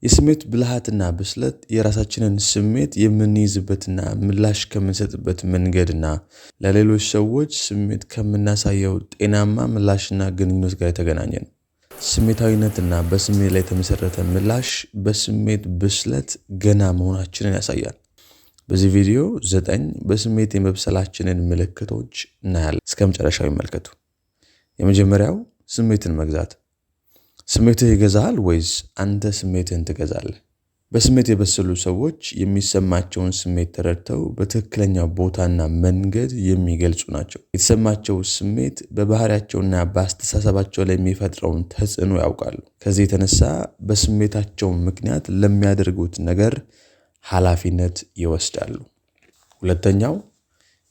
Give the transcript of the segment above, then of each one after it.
የስሜት ብልሃትና ብስለት የራሳችንን ስሜት የምንይዝበትና ምላሽ ከምንሰጥበት መንገድና ለሌሎች ሰዎች ስሜት ከምናሳየው ጤናማ ምላሽና ግንኙነት ጋር የተገናኘ ነው። ስሜታዊነትና በስሜት ላይ የተመሰረተ ምላሽ በስሜት ብስለት ገና መሆናችንን ያሳያል። በዚህ ቪዲዮ 9 በስሜት የመብሰላችንን ምልክቶች እናያለን። እስከ መጨረሻው ይመልከቱ። የመጀመሪያው ስሜትን መግዛት። ስሜትህ ይገዛሃል ወይስ አንተ ስሜትህን ትገዛለህ? በስሜት የበሰሉ ሰዎች የሚሰማቸውን ስሜት ተረድተው በትክክለኛው ቦታና መንገድ የሚገልጹ ናቸው። የተሰማቸው ስሜት በባህሪያቸውና በአስተሳሰባቸው ላይ የሚፈጥረውን ተጽዕኖ ያውቃሉ። ከዚህ የተነሳ በስሜታቸው ምክንያት ለሚያደርጉት ነገር ኃላፊነት ይወስዳሉ። ሁለተኛው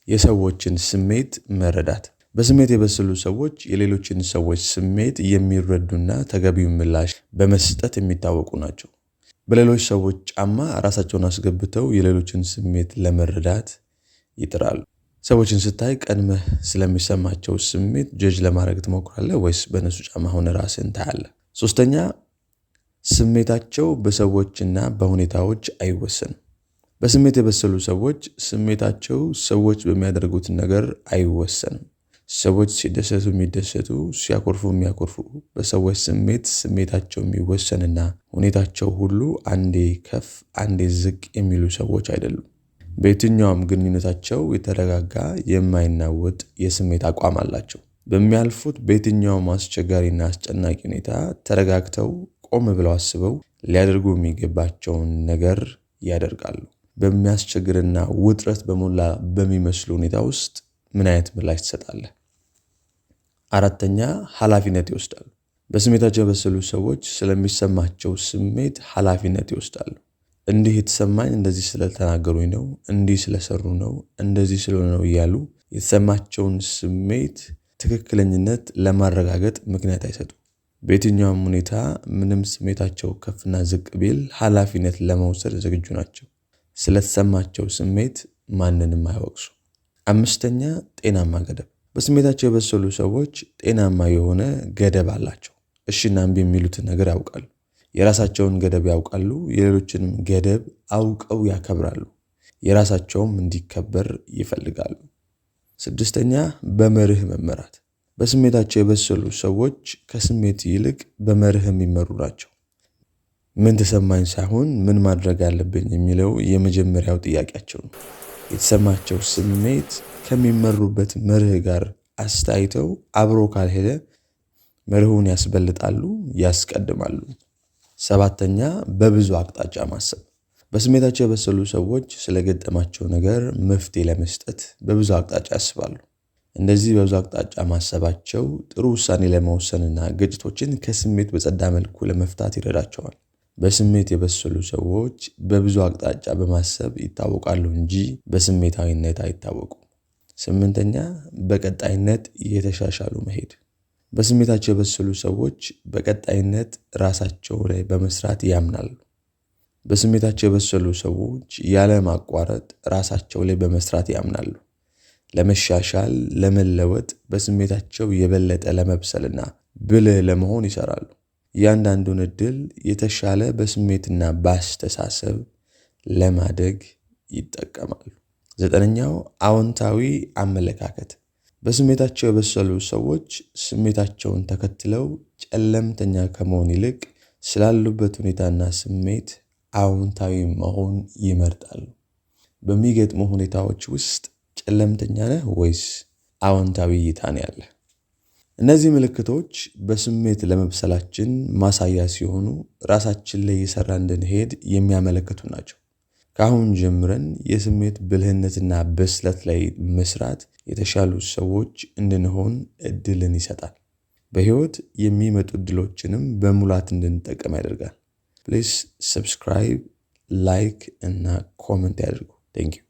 የሰዎችን ስሜት መረዳት። በስሜት የበሰሉ ሰዎች የሌሎችን ሰዎች ስሜት የሚረዱና ተገቢውን ምላሽ በመስጠት የሚታወቁ ናቸው። በሌሎች ሰዎች ጫማ ራሳቸውን አስገብተው የሌሎችን ስሜት ለመረዳት ይጥራሉ። ሰዎችን ስታይ ቀድመህ ስለሚሰማቸው ስሜት ጀጅ ለማድረግ ትሞክራለህ ወይስ በእነሱ ጫማ ሆነህ ራስህን ታያለህ? ሶስተኛ፣ ስሜታቸው በሰዎችና በሁኔታዎች አይወሰንም። በስሜት የበሰሉ ሰዎች ስሜታቸው ሰዎች በሚያደርጉት ነገር አይወሰንም። ሰዎች ሲደሰቱ የሚደሰቱ፣ ሲያኮርፉ የሚያኮርፉ፣ በሰዎች ስሜት ስሜታቸው የሚወሰንና ሁኔታቸው ሁሉ አንዴ ከፍ አንዴ ዝቅ የሚሉ ሰዎች አይደሉም። በየትኛውም ግንኙነታቸው የተረጋጋ፣ የማይናወጥ የስሜት አቋም አላቸው። በሚያልፉት በየትኛውም አስቸጋሪና አስጨናቂ ሁኔታ ተረጋግተው ቆም ብለው አስበው ሊያደርጉ የሚገባቸውን ነገር ያደርጋሉ። በሚያስቸግርና ውጥረት በሞላ በሚመስሉ ሁኔታ ውስጥ ምን አይነት ምላሽ ትሰጣለህ? አራተኛ፣ ኃላፊነት ይወስዳሉ። በስሜታቸው የበሰሉ ሰዎች ስለሚሰማቸው ስሜት ኃላፊነት ይወስዳሉ። እንዲህ የተሰማኝ እንደዚህ ስለተናገሩኝ ነው፣ እንዲህ ስለሰሩ ነው፣ እንደዚህ ስለሆነ ነው እያሉ የተሰማቸውን ስሜት ትክክለኝነት ለማረጋገጥ ምክንያት አይሰጡም። በየትኛውም ሁኔታ ምንም ስሜታቸው ከፍና ዝቅ ቢል ኃላፊነት ለመውሰድ ዝግጁ ናቸው። ስለተሰማቸው ስሜት ማንንም አይወቅሱ። አምስተኛ፣ ጤናማ ገደብ። በስሜታቸው የበሰሉ ሰዎች ጤናማ የሆነ ገደብ አላቸው። እሺና እምቢ የሚሉትን ነገር ያውቃሉ። የራሳቸውን ገደብ ያውቃሉ። የሌሎችንም ገደብ አውቀው ያከብራሉ። የራሳቸውም እንዲከበር ይፈልጋሉ። ስድስተኛ፣ በመርህ መመራት። በስሜታቸው የበሰሉ ሰዎች ከስሜት ይልቅ በመርህ የሚመሩ ናቸው። ምን ተሰማኝ ሳይሆን ምን ማድረግ አለብኝ የሚለው የመጀመሪያው ጥያቄያቸው ነው። የተሰማቸው ስሜት ከሚመሩበት መርህ ጋር አስተያይተው አብሮ ካልሄደ መርሁን ያስበልጣሉ፣ ያስቀድማሉ። ሰባተኛ፣ በብዙ አቅጣጫ ማሰብ። በስሜታቸው የበሰሉ ሰዎች ስለገጠማቸው ነገር መፍትሄ ለመስጠት በብዙ አቅጣጫ ያስባሉ። እንደዚህ በብዙ አቅጣጫ ማሰባቸው ጥሩ ውሳኔ ለመወሰንና ግጭቶችን ከስሜት በጸዳ መልኩ ለመፍታት ይረዳቸዋል። በስሜት የበሰሉ ሰዎች በብዙ አቅጣጫ በማሰብ ይታወቃሉ እንጂ በስሜታዊነት አይታወቁም። ስምንተኛ፣ በቀጣይነት እየተሻሻሉ መሄድ። በስሜታቸው የበሰሉ ሰዎች በቀጣይነት ራሳቸው ላይ በመስራት ያምናሉ። በስሜታቸው የበሰሉ ሰዎች ያለማቋረጥ ራሳቸው ላይ በመስራት ያምናሉ። ለመሻሻል፣ ለመለወጥ፣ በስሜታቸው የበለጠ ለመብሰልና ብልህ ለመሆን ይሰራሉ። እያንዳንዱን እድል የተሻለ በስሜትና በአስተሳሰብ ለማደግ ይጠቀማሉ። ዘጠነኛው፣ አዎንታዊ አመለካከት። በስሜታቸው የበሰሉ ሰዎች ስሜታቸውን ተከትለው ጨለምተኛ ከመሆን ይልቅ ስላሉበት ሁኔታና ስሜት አዎንታዊ መሆን ይመርጣሉ። በሚገጥሙ ሁኔታዎች ውስጥ ጨለምተኛ ነህ ወይስ አዎንታዊ እይታ ነው ያለህ? እነዚህ ምልክቶች በስሜት ለመብሰላችን ማሳያ ሲሆኑ ራሳችን ላይ እየሰራ እንድንሄድ የሚያመለክቱ ናቸው። ከአሁን ጀምረን የስሜት ብልህነትና ብስለት ላይ መስራት የተሻሉ ሰዎች እንድንሆን እድልን ይሰጣል። በህይወት የሚመጡ እድሎችንም በሙላት እንድንጠቀም ያደርጋል። Please subscribe፣ like እና comment ያድርጉ። Thank you.